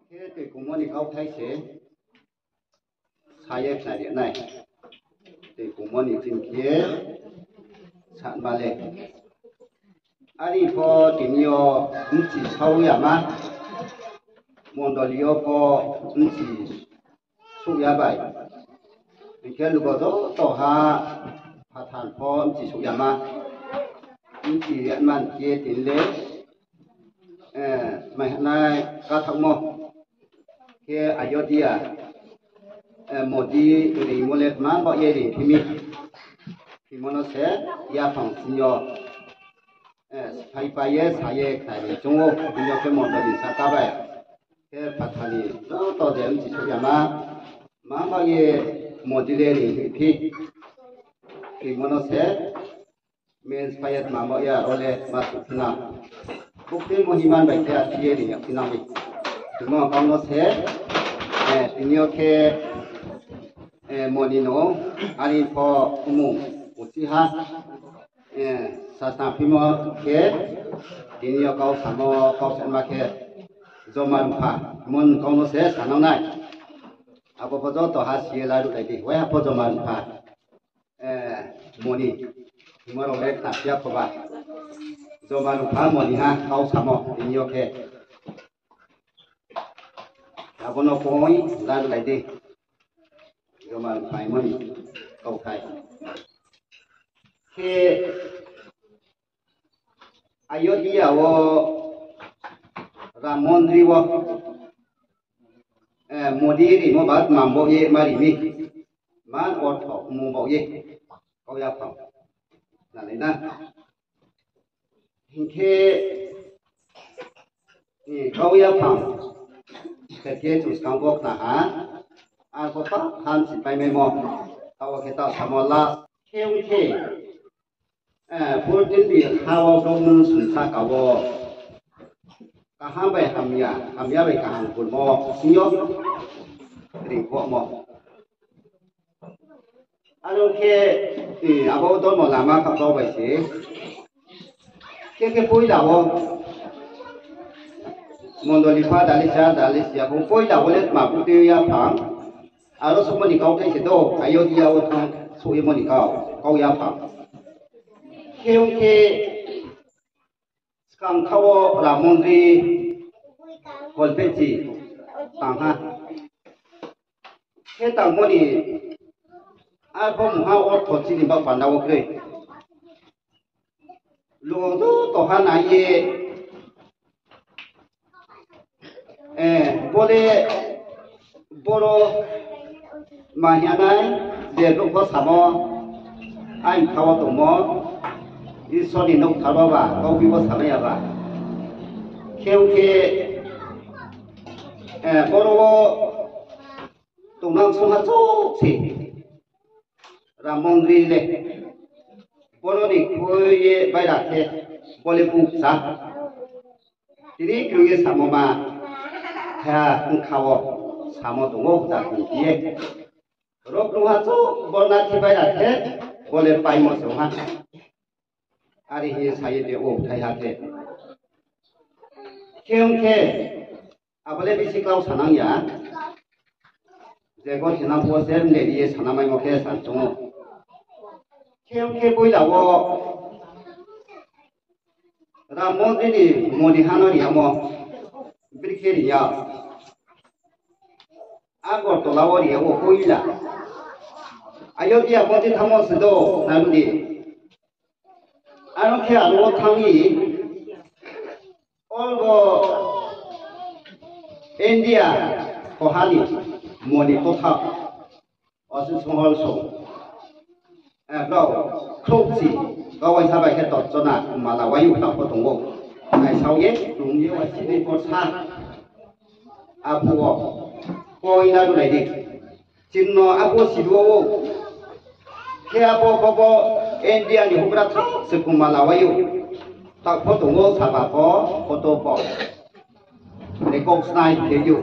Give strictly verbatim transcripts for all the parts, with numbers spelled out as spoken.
Khe tui kungmo ni kauthai se sa ye khnari nai. Tui kungmo ni ching khe sa ma le. Are pho tini yo bchi sao ya ma, mondoli yo pho bchi souh ya bai. Hing khe lugo joto ha phathar pho bchi souh ya ma. Bchi ya man khe tini le, eh, mai hanai kathaohmo khe Ayodhya, eh, Modi ringmo le tma baoh ye ringphi mi. Hingmo no se yaphang sing yo, eh, sphai pai ye sa ye khnari choung ou, hing yo khe mondoli saka bai. Khe phathar ni joto je bchi souh ya ma, tma baoh ye Modi le ringphi. Hingmo no se main sphai ye tma baoh ye aro le ma souhphi na. Bukti mohiman bai khe asi ye ring ya phi na mi. Hingmo kau no se, eh, tini yo khe, eh, Moni no, are pho mmung uchih ha, eh, sasna phimo khe, tini yo kau samo, kau sama khe, Joma Rupha, mon kau no se sanang nai. Abo pho joto ha si ye laruhlai di, waiha pho Joma Rupha, eh, Moni, hingmo rao le khna phi ya pho ba. Joma Rupha Moni ha kau samo tini yo khe. Abo no koi laruhlai di. Joma Rupha Moni kauthai. Khe Ayodhya wo Ram Mondir wo, eh, Modi rimo ba tma baoh ye ma ri mi, ma ortho mmung baoh ye, kau yaphang. Nalai na. Hing khe, eh, kau yaphang khe khe chung skang bo khna ha, arpho pa hamsi paimaimo, taoh wo khe taoh samo la, khe ong khe, eh, purthimbi ha wo brouh mung sung sahka wo, kaham bai hamya, hamya bai kaham purmo sing yo ringphohmo. Aro khe, eh, abo dormo lama kha kau bai se. Khe khe poila wo mondoli pha dalisa, dalisa pho poila wo le tma bukti yaphang. Aro souhmo ni kauthai se do, Ayodhya wo thanng souh ye mo ni kau, kau yaphang. Khe ong khe, skang kha wo Ram Mondir kolpehchi tang ha. Khe tangmo ni arpho mungha ortho chini ba panda wo kroi. Lugo joto ha nai ye, eh, bo le boro ma hing ya nai, je brouh pho samo, aini bkha wo tongmo, Isor ni nouhthar wo ba, kauphi pho samai ya ba. Khe ong khe, eh, boro wo tongnang songha chouh se. Ram Mondir le, boro ni khui ye baira khe, bo le bukcha. Tini krung ye samo ma, ha, bkha wo samo tong ou, ja tong ye. Ro krungha chouh, bo na khe baira khe, bo le paimo se ha. Are hing ye sa ye de ou thai ha khe. Khe ong khe, abo le bisi kau sanang ya. Je gothenang pho se mle ri ye sanamaimo khe sa choung ou. Khe ong khe poila wo Ram Mondir ni moni ha no ri yamo, bri khe ri ya. Agartala wo ri ya wo poila. Ayodhya Mondir thanngmo se do, nang di. Aro khe aro wo thanng ni, olbo India koha ni moni kotha, osi songhol song, eh, brao khrouhchi, kau waisa bai khe torchona mala waiyu khna pho tong ou. Naisao ye, rung ye, waisi ni porsa. Aphuh wo, poila runai di. Chini no abo sidu ou. Khe abo bo bo India ni houhgra thaoh se kung mala waiyu. Taoh pho tong ou saba pho, photo pho. Record snai khe ou.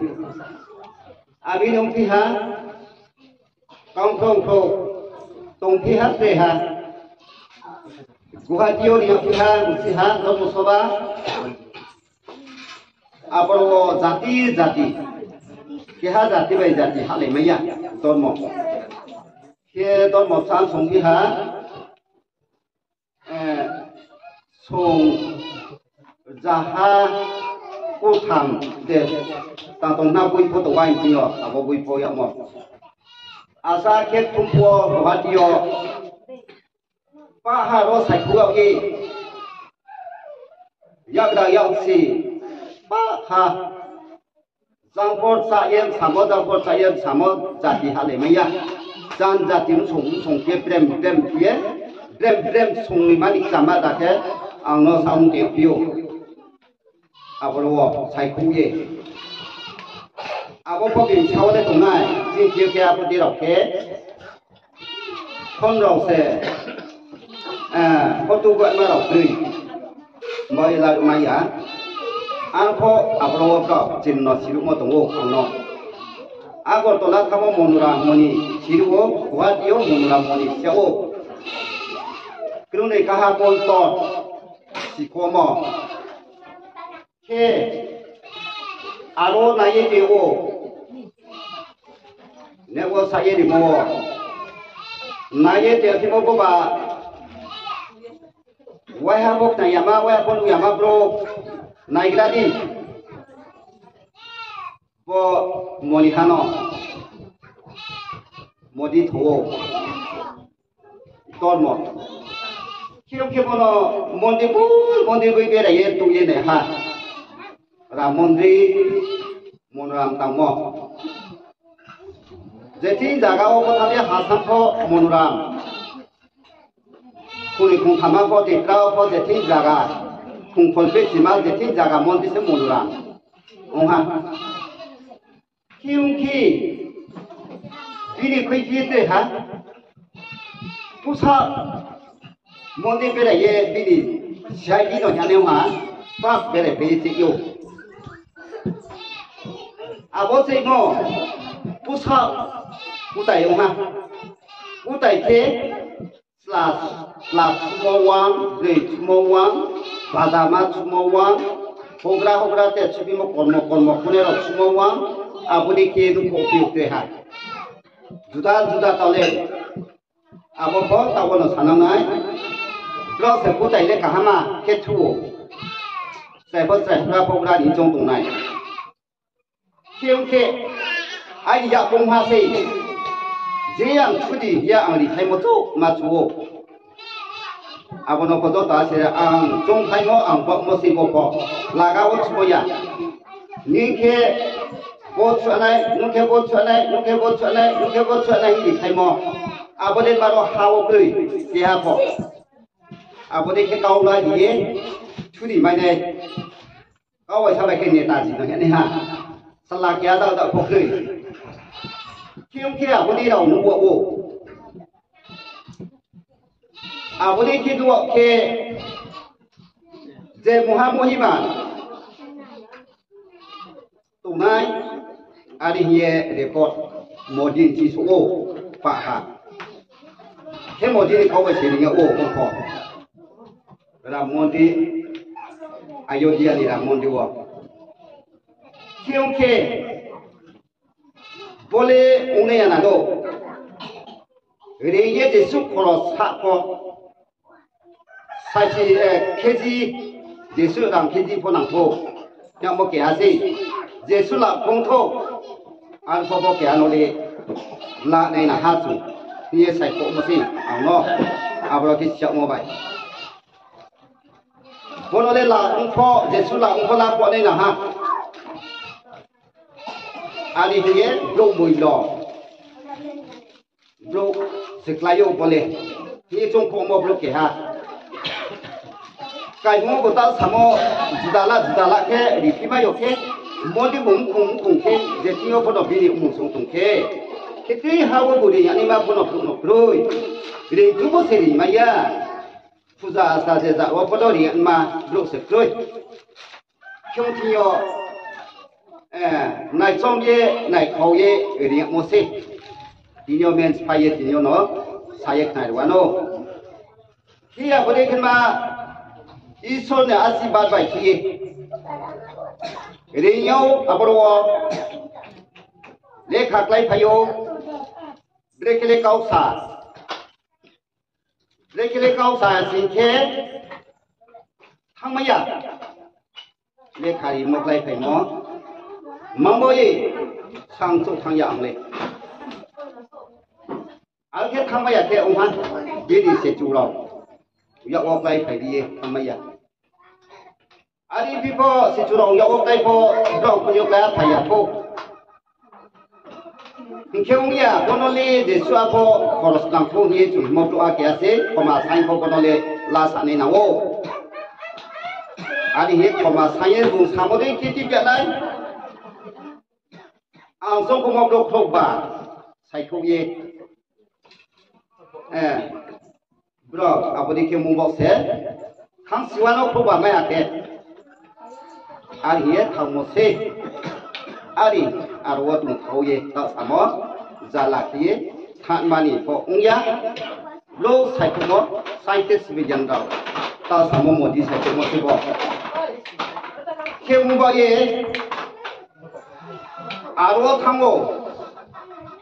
Ami nung phi ha, kangkhong kho, tong phi ha, tre ha. Guwahati yo ri phi ha, usi ha, dormo sobha. Aboro wo jati jati. Keha jati bai jati hahlai mai ya, dormo. Khe dormo sa song phi ha, eh, song jaha kutham de, tang tong na boi pho tong bai thing yo, abo boi pho yagmo. Asa khe thum pho Guwahati yo, paha ro saikhu yag ye, yagra yag si, paha. Jangphor cha ye samo, jangphor cha ye samo, jati hahlai mai ya. Jan jati msong msong khe brem brem khe ye, brem brem song ni mani kchama da khe, ang no sa ong te phi ou. Aboro wo saikhu ye. Abo pho bini sao le tongnai, chini khe khe abo di rao khe, Khon rao se, eh, photo gama rao kroi. Bo ila mai ya. Ang pho aboro wo brao chini no siruhmo tong ou ang no. Agartala thamo Monoram Moni siruh ou, Guwahati yo Monoram Moni sia ou. Krunoi kaha ponto sikhomo. Khe aro nai ye tong ou. Nebo sa ye rimo ou. Nai ye tongphimo bo ba. Waiha bo khnai yama, waiha bo nuh yama bro. Naigra di. Bo Moni ha no. Modi tho ou. Dormo. Khe khe bono mondir boi, mondir boi berai ye tong ye nai ha. Ram mondir, Monoram tangmo. Jething zaga wo pho thang ye ha sang pho Monoram. Khuri khungthama pho, titra wo pho jething zaga. Khungphol pe sima jething zaga mondir se Monoram. Ong ha. Khe ong khe, bini khuiphi tre ha. Pusa mondir berai ye bini siaigi no hing ye ong ha, pap berai phai ye chih ou. Abo chih no pusa kutai ong ha. Kutai khe Chla, chla sumo wang, broi sumo wang, bajama sumo wang, houhgra houhgra te subimo kormo kormo khone rao sumo wang, abo ni khe nuhkhouh phi tre ha. Juda juda tao le, abo pho taoh wo no sanang nai, brao se kutai le kaham khe thu ou. Chrai pho chrai houhgra houhgra ni choung tongnai. Khe ong khe, aini yak bung ha sei, je ang chudi ya ang rithaimo chouh ma chu ou. Abo no pho joto se ang choungthaimo ang baohmo sei bo pho, laga wo chumo ya. Nung khe bo chuanai, nung khe bo chuanai, nung khe bo chuanai, nung khe bo chuanai hing rithaimo. Abo de baro ha wo kroi, keha pho. Abo de khe kau la ye, chudi mai nai. Kau bai sa bai khe Netaji no hing ye nai ha. Sala keha da da pho kroi. Khe ong khe abo ni rao nuh wo ou. Abo ni khe nuh wo khe je muha muhima tongnai ari hing ye record Modi ni chi souh ou pah ha. Khe Modi ni kau bai se ring yag ou ong pho. Ram Mondir, Ayodhya ni Ram Mondir wo. Khe ong khe, bo le ong nai ya na do. Reing ye jesuh khoro sa pho. Saisi, eh, kg, jesuh rang kg pho nang thou. Yamo keha sei. Jesuh la phung thou. Ang pho bo keha no le la nai na ha chung. Hing ye saikhouhmo sei ang no. Aboro khe siyaomo bai. Bo no le la ong pho, jesuh la ong pho la pho nai na ha. Ani hing ye brouh moi lo. Brouh se klái ou bo le. Hing ye choungkhouhmo brouh keha. Kaimung bo ta samo juda la juda la khe riphi mai yo khe, Mondir bung mkhong mkhong khe, je thing yo pho no bini mmung song tong khe. Khe tei ha wo bo ri yag naima pho no brouh no kroi. Ri thumo se ri mai ya. Puja asa je ja wo pho no ri yag naima brouh se kroi. Khe ong thing yo, eh, naichom ye, naikhau ye, ri yagmo se. Tini yo men sphái ye, tini yo no sa ye khnari wanou. Khe abo dei khe ma, Isor ni asirbad bai khe ye. Reing yo aboro wo, Lekha kláiphai ou. Brekhe le kau sa. Brekhe le kau sa sing khe thanngmai ya. Lekha rimo kláiphaimo. Mang bo ye, sang chouh thanng ya ang le. Ang khe thanngmai ya khe ong ha, bini sichu rao yak wo kláiphai ri ye thanngmai ya. Are phi pho sichu rao yak wo klái pho, brao khui yo klái phai ya pho. Hing khe ong ya, bono le jesuh pho khoros nang pho hing ye chung himo brouh a keha se, khoma saing pho bono le la sanai nang ou. Are hing ye khoma saing ye bung samo dei khe tipianai. Ang songkhumo brouh khrouhba saikhouh ye. Brao abo dei khe mung baoh se, khang siwa no khrouhba mai ya khe. Are hing ye thanngmo se. Are aro wo tongthao ye taoh samo, jala khe ye thanngmani pho ong ya. Brouh saikhouhmo, scientist bigyan rao taoh samo Modi saikhouhmo se bo. Khe mung baoh ye, aro wo thanng ou.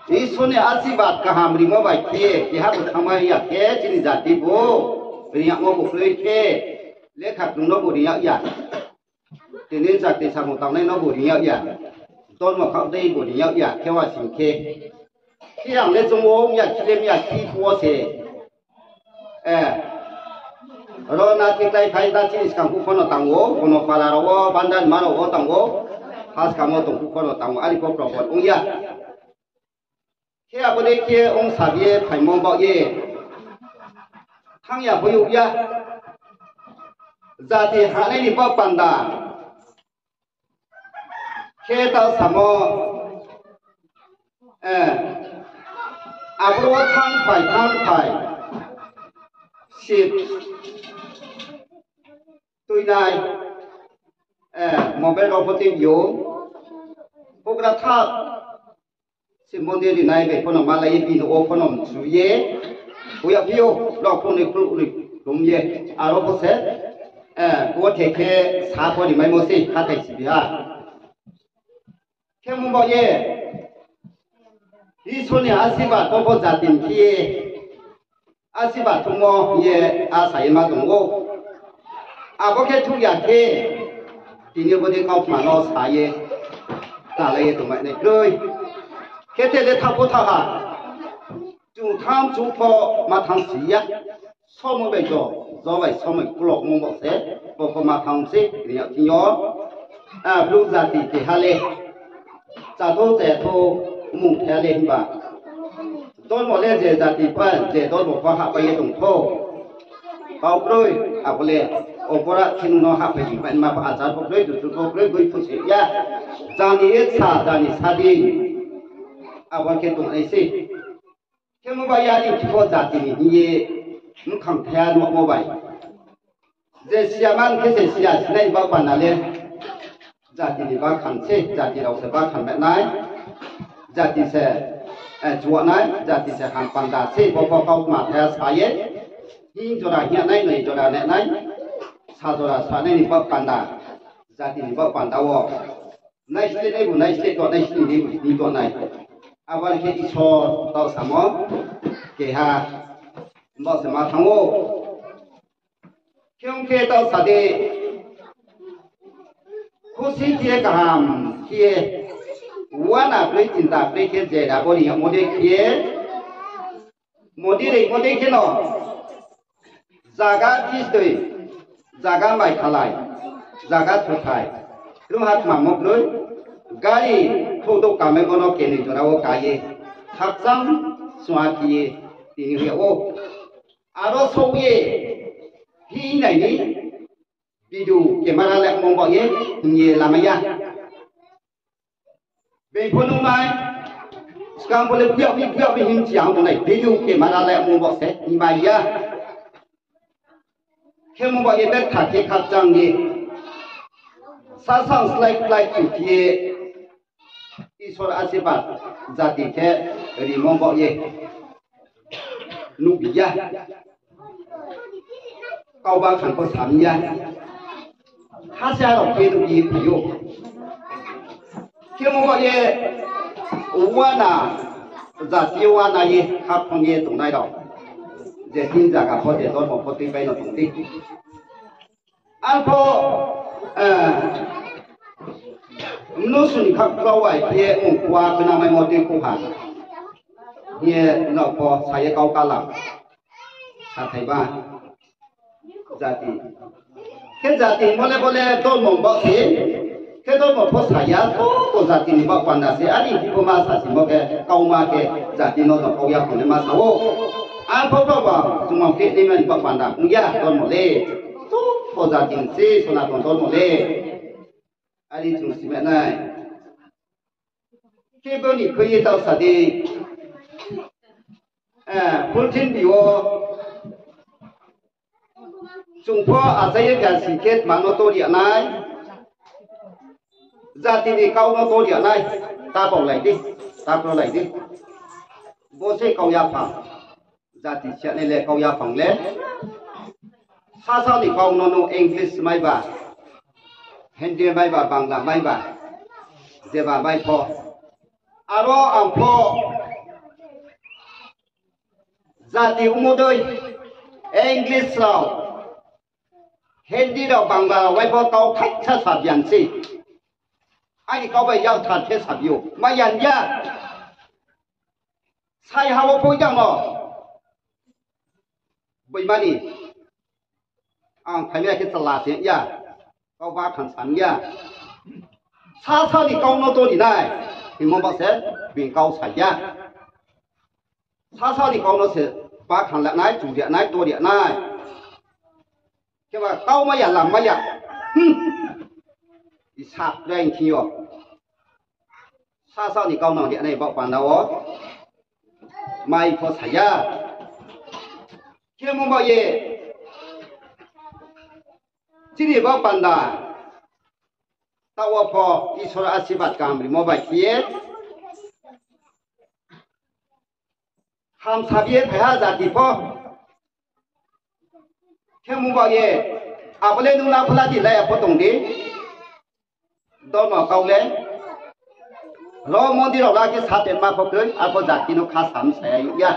Isor ni asirbad kaham rimo bai khe, keha bo thanngmai ya khe, chini jati bo ring yagmo bo kroi khe, lekha krung no bo ring yag ya. Tini chakri samung tangnai no bo ring yag ya. Dormo khaoh dei bo ring yag ya, khe wa sing khe. Khe ang le chung wo ong ya, khilem ya, khi phuh wo se. Ro na khe kláiphai da chini skang phuh pho no tang ou, bono para rao wo, bandar ma rao wo tang ou, ha skang wo tong phuh pho no tang ou, are pho problem ong ya. Khe abo dei khe ong sa ye phaimo baoh ye thanng ya pho youh ya. Jati hanai ni baoh panda khe taoh samo, aboro wo thanng phai, thanng phai, sip tuinai, mobile rao pho tei yo, houhgra tha, se mondir rinai bai pho no malai ye, bini wo pho no mchu ye, hoih ya phi ou, rao pho ni khruh ri rum ye, aro pho se, bo the khe sa pho rimaimo se, hathái sibi ha. Khe mung baoh ye, Isor ni asirbad pho pho jati ni khe ye, asirbad thuhmo hing ye asa ye ma tong ou. Abo khe thuh ya khe, tini bo dei kautma no sa ye, talai ye tongmai nai kroi. Khe te le tha pho tha ha. Chung thanng chung pho ma thanng si ya. Somoi bai jo, jo bai somoi kulokmo bo se, bo pho ma thanng se, ri yag thing yo. Brouh jati keha le, cháthou cháthou, mung thai le himba. Dormo le je jati pha, je dormo pha hahpai ye tong thou. Kau kroi, abo le, opora khe nung no hahpai di, ma pha achar pho kroi, dustur pho kroi, goi phu se ya. Jani ye sa, jani sa di. Abo khe tongnai se. Khe mung ba ya ni khe pho jati ni hing ye, mkhang thaya nuhmo bai. Je siya man khe se siya sinai ba panda le, jati ni bakhan se, jati rao se bakhan mai nai, jati se, chuanai, jati se ham panda se, bo pho kautma thaya sa ye, hing jora hing nai, noi jora nai nai, sa jora sa nai ni ba panda, jati ni ba panda wo. Naisleh nai bu naisleh tongnai, sini bu sini tongnai. Abo ni khe Isor taoh samo keha, bo se ma thanng ou. Khe ong khe taoh sa di, khusi khe ye kaham khe ye, uana kroi chinta kroi khe je abo ni yagmo dei khe ye, Modi rei, Modi khe no, zaga kistoi, zaga maikhalai, zaga thuthai, krungha kmamo kroi, gari khrouhdouh kamaimo no kenoi jora wo ka ye, khakchang sungha khe ye, tini hoih yag ou. Aro souh ye, hinai ni, video camera le mung baoh ye, hing ye lamai ya. Being pho nungnai, skang pho le buyag mi, buyag mi hing chi ang tongnai, video camera le mung baoh se, hingmai ya. Khe mung baoh ye betha khe khakchang ye, sasang slái slái chu khe ye, Isor asirbad jati khe rimo baoh ye. Nuhbi ya. Kauba khan pho sami ya. Hasa rao khe nuhbi ye phai ou. Khe mung baoh ye, Uana, jati uana ye khaphang ye tongnai rao, je tin zaga pho je dormo pho tuipai no tong di. Arpho, eh, mnusu ni khaklao bai khe ongkhuwa khna maimo tui khuha. Hing ye nrao pho sa ye kau kala. Sathai ba. Jati. Khe jati hingmo le bo le dormo baoh se. Khe dormo pho sa ya, joto jati ni baoh panda se. Ani hingmo ma sa simo khe, kauma khe, jati no no kau ya phang le ma sa ou. Arpho pho ba, chungmang khe ni mani baoh panda ong ya dormo le. Joto jati ni se, Sonaton dormo le. Ari chung sima nai. Khe bo ni khui ye taoh sa di. Eh, purthimbi wo chung pho achai ye kha sing khe tma no tor ya nai. Jati ni kau no tor ya nai. Ta baolai di, ta krolai di. Bo se kau yaphang. Jati siya nai le kau yaphang le. Sasa ni kau no nung English mai ba, Hindi mai ba, Bangla mai ba, jeba mai pho. Aro ang pho jati ongmo dei English rao, Hindi rao, Bangla rao mai pho kau thaisa sabian se. Aini kau bai yakthar khe sabi ou. Mai ya ya. Sai ha wo pho jang no. Boimani. Ang phaimai ya khe chla se ya. Kau bakhan san ya. Sasa ni kau no tor ri nai. Hingmo ba se bini kau sa ya. Sasa ni kau no se bakhan la nai, chu ri nai, tor ri nai. Kheba kau mai ya, lam mai ya. Hmm. Isa rai thing yo. Sasa ni kau no ri nai baoh panda wo. Mai pho sa ya. Khemo baoh ye. Chini baoh panda. Taoh wo pho Isor asirbad kaham rimo bai khe ye. Hamsa bi ye phai ha jati pho. Khemo baoh ye, abo le nung na phola di lai ya pho tong di. Dormo kau le. Ro mondir rao la khe satenma pho kroi, arpho jati no kha sam sa ya.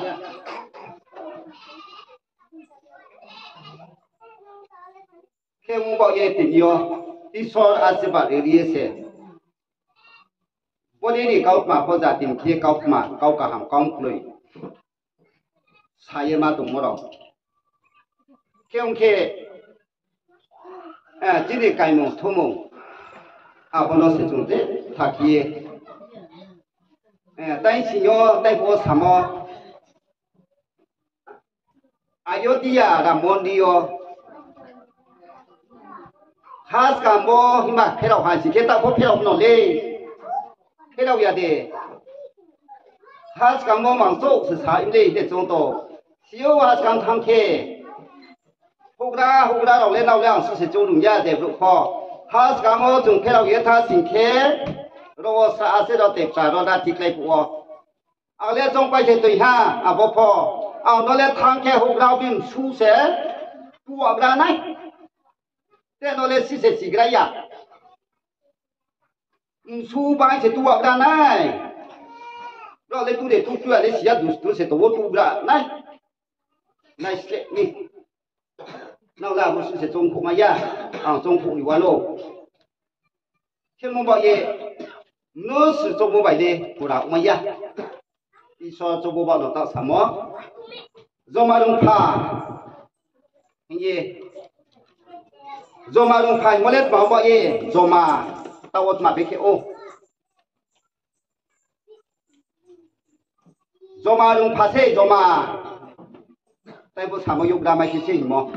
Khemo baoh ye tini yo, Isor asirbad ri ye se. Bo ni ni kautma pho jati ni khe kautma, kau kaham, kau mkloi. Sa ye ma tongmo rao. Khe ong khe, eh, chini kaimung thumung, abo no se chung je thakhi ye. Eh, tai sing yo, tai pho samo. Ayodhya Ram Mondir yo. Haskam bo himba pherao ha si khe taoh pho pherao no le. Pherao ya de. Haskam bo mangchouh se sa im le de chung to. Si yo haskam thanng khe. Houhgra, houhgra rao le nrao le ang su se chung rung ya de brouh pho. Haskam wo chung pherao ye tha sing khe. Ro wo sa ase ro tepsa ro da thiklai phuh wo. Ang le chongpai se toi ha, abo pho. Ang no le thanng khe houhgra bini msu se tuagra nai. Te no le si se sigra ya. Msu bai se tuagra nai. Ro le tu de tu tu ya le si ya dustu se tong wo tugra nai. Nai sleh ni. Nrao le abo su se choungkhouhmai ya, ang choungkhouh ri wano. Khemo baoh ye, mnusu choungmo bai le pura ongmai ya. Isor choungmo baoh no taoh samo. Joma rungpha. Hing ye. Joma rungpha hingmo le tma baoh ye, joma. Taoh wo tma be khe ou. Joma rungpha se joma. Tai bo samo youhgra mai khe se hingmo.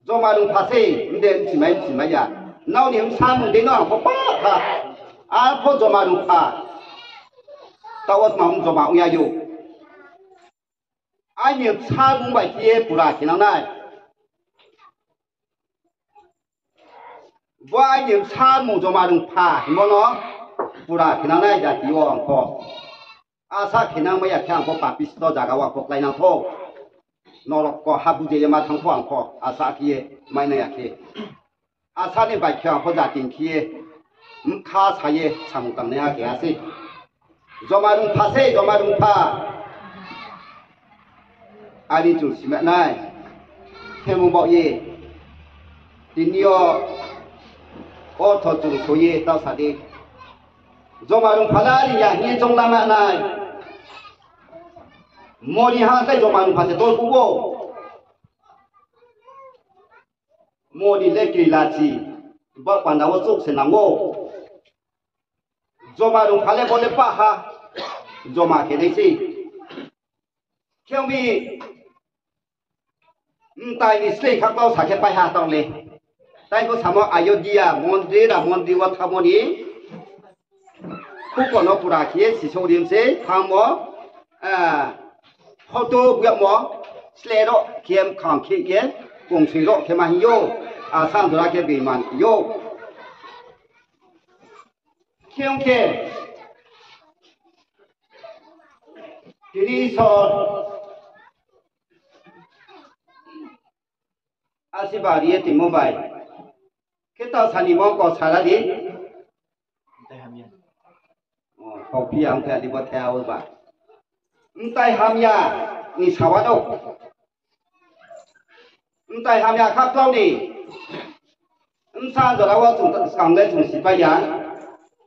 Joma rungpha se, hing de bchimai bchimai ya. Nrao ni bsa mung dei no ang pho pa kha. Arpho joma rungpha. Taoh wo tma ong joma ong ya ou. Aini bsa mung bai khe ye pura khe nang nai. Bo aini bsa mung joma rungpha hingmo no pura khe nang nai jati yo ang pho. Asa khe nang mai ya khe ang pho papisto zaga wo ang pho klái nang thou. Norok ko ha buje ye ma thanng pho ang pho asa khe ye mai nai ya khe. Asa ni bai khe ang pho jati khe ye bkha sa ye samung tangnaiha keha se. Joma rungpha se, joma rungpha. Are chung sima nai. Khemo baoh ye. Tini yo ortho chung soi ye tau sa di. Joma rungpha la ri ya hing ye choung lama nai. Mori ha tei joma rungpha se tor kubo. Mori le kri lachi. Ba panda wo chouh se nang ou. Joma rungpha le bo le pah ha. Joma khe nai se. Khe ong mi, mtai ni sleing khaklau sa khe pai ha tang le. Tai bo samo Ayodhya mondri, Ram mondri wo thamo ni. Kuko no pura khe sisouh rim se thamo, ah, photo buyamo, sleh ro khe mkhang khe ye, kongsoi ro khe ma hing yo, ah, sandra khe beiman yo. Khe ong khe, tini Isor, asiba ri ye tongmo bai. Khe tau sani mong ko sara di. Oh, kau phi ang khe adi bo the au ba. Mtai hamya ni sawa no. Mtai hamya khaklau ni. Msa jora wo chung skang le chung sipai ya.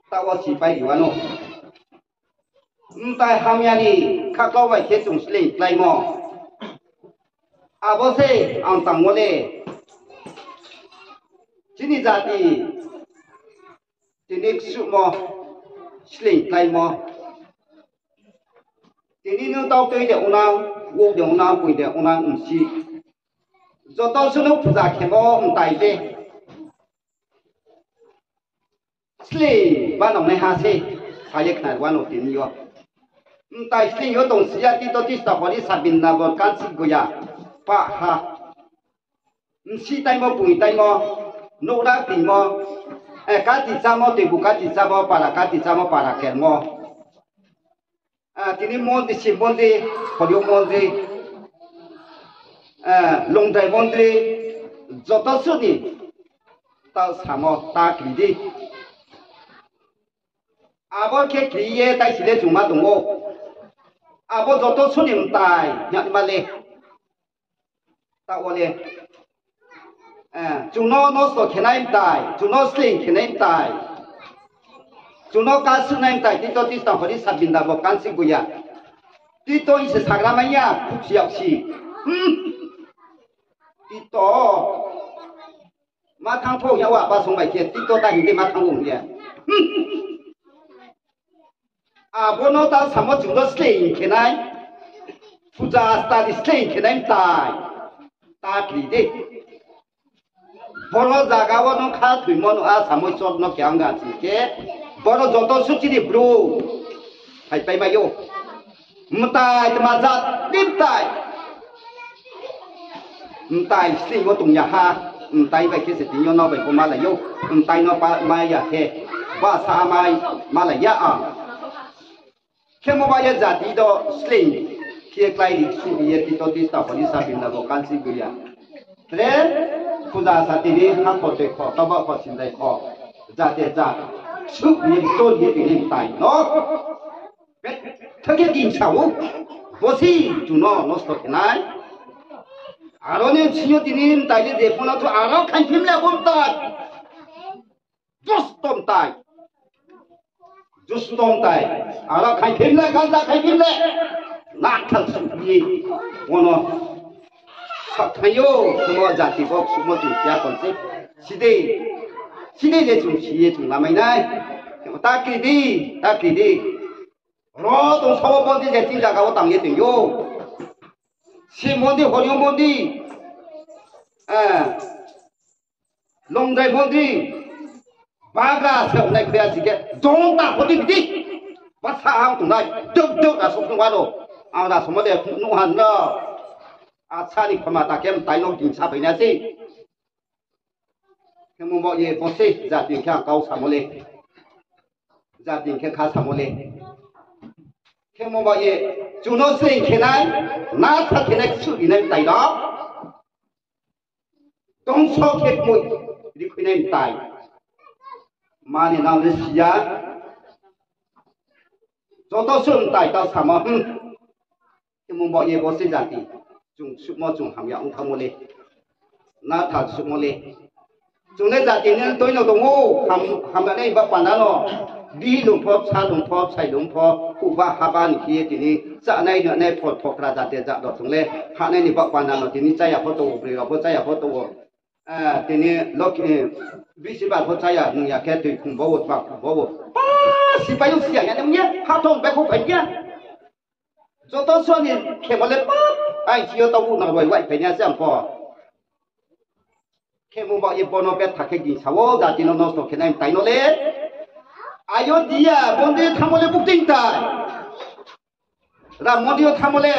Tao wo sipai ri wa no. Mtai hamya ni khaklau bai khe chung sleing kláimo. Abo se ang tangmo le. Chini jati, tini ksuhmo, sleing kláimo. Tini nung tau tui de unang, wou de unang, poi de unang, msi. Joto suno puja khemo mtai de. Sleing ba nang nai ha se, sa ye khna wa no tini yo. Mtai sleing yo tong si ya, tito tista hori sabin na bo kansi goya, pa ha. Msi taimo, poi taimo, nouhra tingmo, eh, kati chámo, tuibu kati chámo, para kati chámo, para kermo. Ah, tini mondri, Shiv mondri, Hori mondri, ah, Longdrai mondri, joto suh ni tau samo ta kri di. Abo khe kri ye tai si le chung ma tong ou. Abo joto suh ni mtai, hing ma le. Tao le, eh, chung no nosto khenai mtai, chung no sleing khenai mtai, chung no kasuhnai mtai, tito tista hori sabin da bo kansi goya. Tito ise sagra mai ya, khuksi yag si. Hmm. Tito. Ma thang thou ya wa ba song bai khe, tito ta hing de ma thang ong ya. Hmm. Abo no ta samo chung no sleing khenai. Puja asta di sleing khenai mtai. Ta kri de. Boro zaga wo no kha thoimo no a samo Isor no khe ang ga sing khe. Boro joto suchi ni bru. Hai pai mai yo. Mtai tma jat ni mtai. Mtai sleing wo tong ya ha. Mtai bai khe se tini yo no bai bo malai yo. Mtai no pa mai ya khe. Ba sa mai malai ya ang. Khemo ba ye jati do sleing khe klái ri ksuh ri ye tito tista hori sabin da bo kansi goya. Tre puja sa tini ha kho tei kho, taba kho sindai kho. Jati jat. Ksuh ri ye to ye tini mtai no. Thake din sao, bosi chung no nosto khenai. Aro ni sing yo tini mtai ni je phone tu aro khaiphi mle bo mtai. Dusto mtai. Dusto mtai. Aro khaiphi mle, ganja khaiphi mle. Nathal sungphi. Bono. Sathai yo, sumo jati bok, sumo tu kya kon se. Side. Side je chung, siye chung lamai nai. Ta kri di, ta kri di. Ro tong sao bondi je tin jaga wo tang ye tong yo. Shiv mondi, Hori mondi. Eh. Longdrai mondi. Bagra se ongnai khe asi khe. Dong ta hodi bidi. Basa ang tongnai. Duk duk na sok tong wano. Ang na somo de nuh han no. Acha ni khoma ta khe mtai no gingsa bai na si. Khe mo bo ye bo se jati khe ang kau samo le. Jati khe kha samo le. Khe mo ba ye, chung no sleing khenai, na sa khenai ksu rinai mtai no. Tongso khe kmui, ri khuinai mtai. Mani nang le siya. Joto suh mtai tau samo, hmm. Khemung baoh ye bo se jati. Chung suhmo chung hamya ong thanngmo le. Na tha suhmo le. Chung le jati ni tui no tong ou, ham, hamya nai ba panda no. Bihih lung pho, bsa lung pho, bsai lung pho, huhba haba ni khe ye tini, chanai nunai phol phokra jati jat rao chung le, hanai ni ba panda no tini chaya pho tong ou, broi rao pho chaya pho tong ou. Eh, tini loki, eh, bisi ba pho chaya nung ya khe tui khum bo ou, tma khum bo ou. Pa, sipai yo siya ya nung ye, ha thong bai pho phai ya. Joto suh ni khemo le pa, ai si yo tau na roi wai phai ya se ang pho. Khemung baoh ye bono betha khe gingsa wo, jati no nosto khe nai mtai no le. Ayodhya mondir thanngmo le bukti mtai. Ram mondir yo thanngmo le.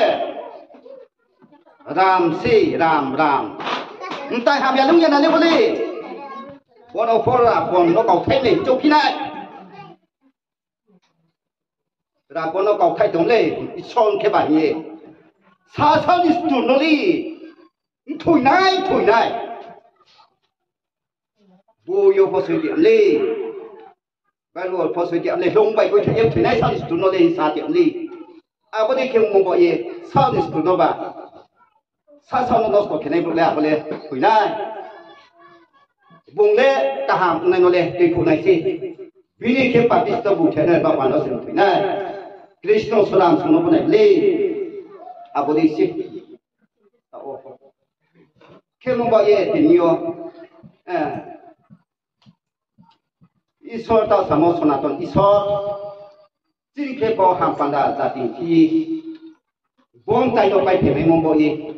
Ram se, Ram, Ram. Mtai hamya lung ya na le bo le. Bono pho Rabon no kauthai nai chouh phi nai. Rabon no kauthai tong le, Isor khe ba hing ye. Sasao ni stur no le, mthoi nai, mthoi nai. Bo yo pho soi di le. Bible pho soi di le, hlung bai koi thai ye mthoi nai sasao ni stur no le, sa di le. Abo dei khe mung baoh ye, sasao ni stur no ba. Sasao no nosto khe nai brouh le abo le thoi nai. Bung le kaham ongnai no le tuikhouh nai se. Bini khe papisto bung khe nai ba panda se thoi nai. Krishno soram sung no bo nai le. Abo dei se. Khemung baoh ye tini yo, eh, Isor tau samo Sonaton Isor. Chini khe bo ham panda jati phi. Bo mtai no pai phemaimo baoh ye.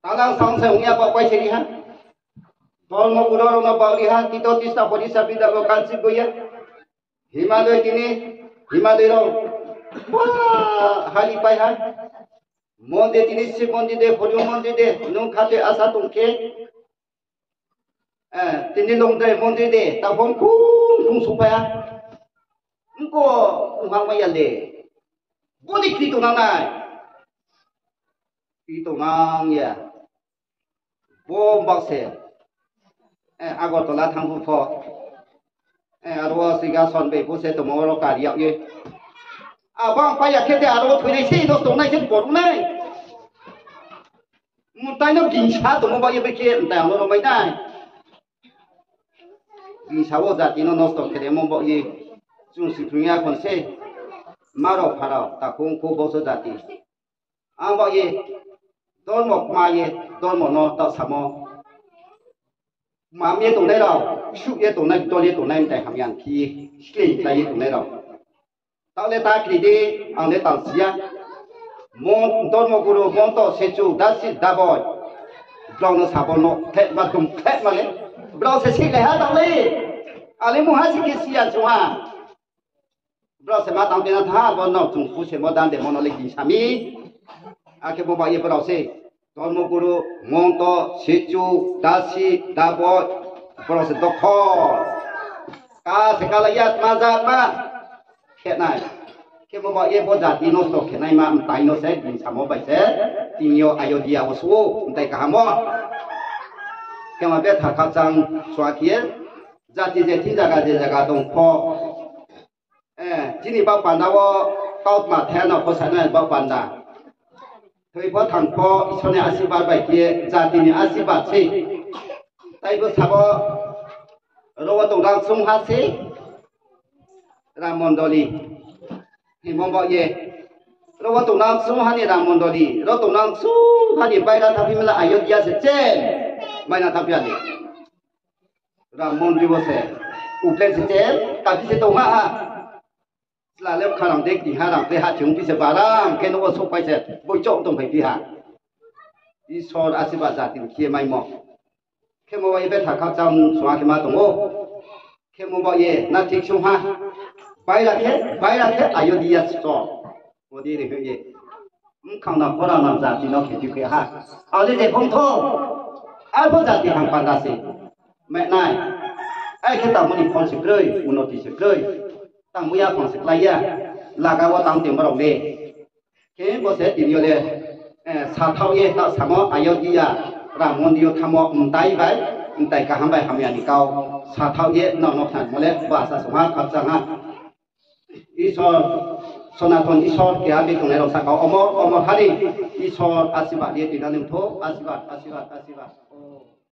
Talang sangsai ong ya baoh pai se ri ha. Dormo guru rao no baoh ri ha, Tito, Tista, Bodhisattva, Bidya, Kansi, Goya. Himadoi tini, Himadoi rao. Ba, hali pai ha. Mondir tini Shiv mondir de, Horyu mondir de, nung khate asa tong khe. Eh, tini Longdrai mondir de, taphong khung khung supai ha. Mko, ungha mai ya le. Boni kri tongnang nai. Kri tongnang ya. Bo bak se. Eh, Agartala thanng phu pho. Eh, aro wo siga son bai phu se tongmo ro kari yag ye. Abo ang pai ya khe de aro wo thoi nai se, dos tongnai se, bor nai. Mtai no gingsa tongmo baoh ye bai khe mtai ang no romai nai. Gingsa wo jati no nosto khe remo baoh ye. Chung si thung ya khon se. Ma rao pha rao, takhung kho boso jati. Ang baoh ye, dormo kma ye, dormo no taoh samo. Kmam ye tongnai rao, suh ye tongnai, dol ye tongnai, mtai hamya khe ye, sleing klái ye tongnai rao. Taoh le ta kri di, ang le tang si ya. Mon-, dormo guru, monto, sechu, dasi, daboi. Brao no sabo no khlehma, dum khlehma le. Brao se sihlai ha taoh le. Ang le mungha si khe si ya chung ha. Brao se ma tang phi na tha, bo no chung phu se mo dan de mo no le gingsa mi. Akhe bo baoh ye brao se. Dormo guru, monto, sechu, dasi, daboi, brao se dokho. Ka se ka la ya tma ja tma. Khe nai. Khe bo baoh ye bo jati nosto khe naima mtai no se gingsamo bai se. Tini yo Ayodhya wo suh, mtai kaham wo. Khe ma betha khakchang sua khe ye. Jati je thing zaga je zaga tong pho. Eh, chini baoh panda wo kautma the no pho sanai baoh panda. Thoi pho thang pho Isor ni asirbad bai khe jati ni asirbad se. Tai bo sabo ro wo tongnang sungha se Ram mondoli. Himo baoh ye. Ro wo tongnang sungha ni Ram mondoli. Ro tongnang sungha ni baira thaphi mala Ayodhya se chen. Baira thaphi ale. Ram mondri wo se, upleng se che, kabi se tong ha ha. Chla le kharang de kri ha rang de ha chung pi se barang khe no wo souhpai se, boi chouh tong phai pi ha. Isor asirbad jati ni khe maimo. Khemo baoh ye betha khakchang sua khe ma tong ou. Khemo baoh ye na thik sung ha. Baira khe, baira khe Ayodhya so. Bodei ri hoih ye. Mkhang na khora na jati no khe tui khe ha. Ale de phung tho. Abo jati hang panda se. Menai. Ai khe tangmo ni phol se kroi, unoti se kroi. Tangmo ya phang se klái ya. Laga wo tang tongmo rao le. Khe bo se tini yo le, eh, sathaoh ye ta samo Ayodhya, Ram mondir yo thamo mtai bai, mtai kaham bai hamya ni kau. Sathaoh ye nrao no khnamo le, bo asa sung ha, khakchang ha. Isor Sonaton Isor keha bethongnai rao saka omor omor hari Isor asirbad ye tuinani mtho, asirbad, asirbad, asirbad.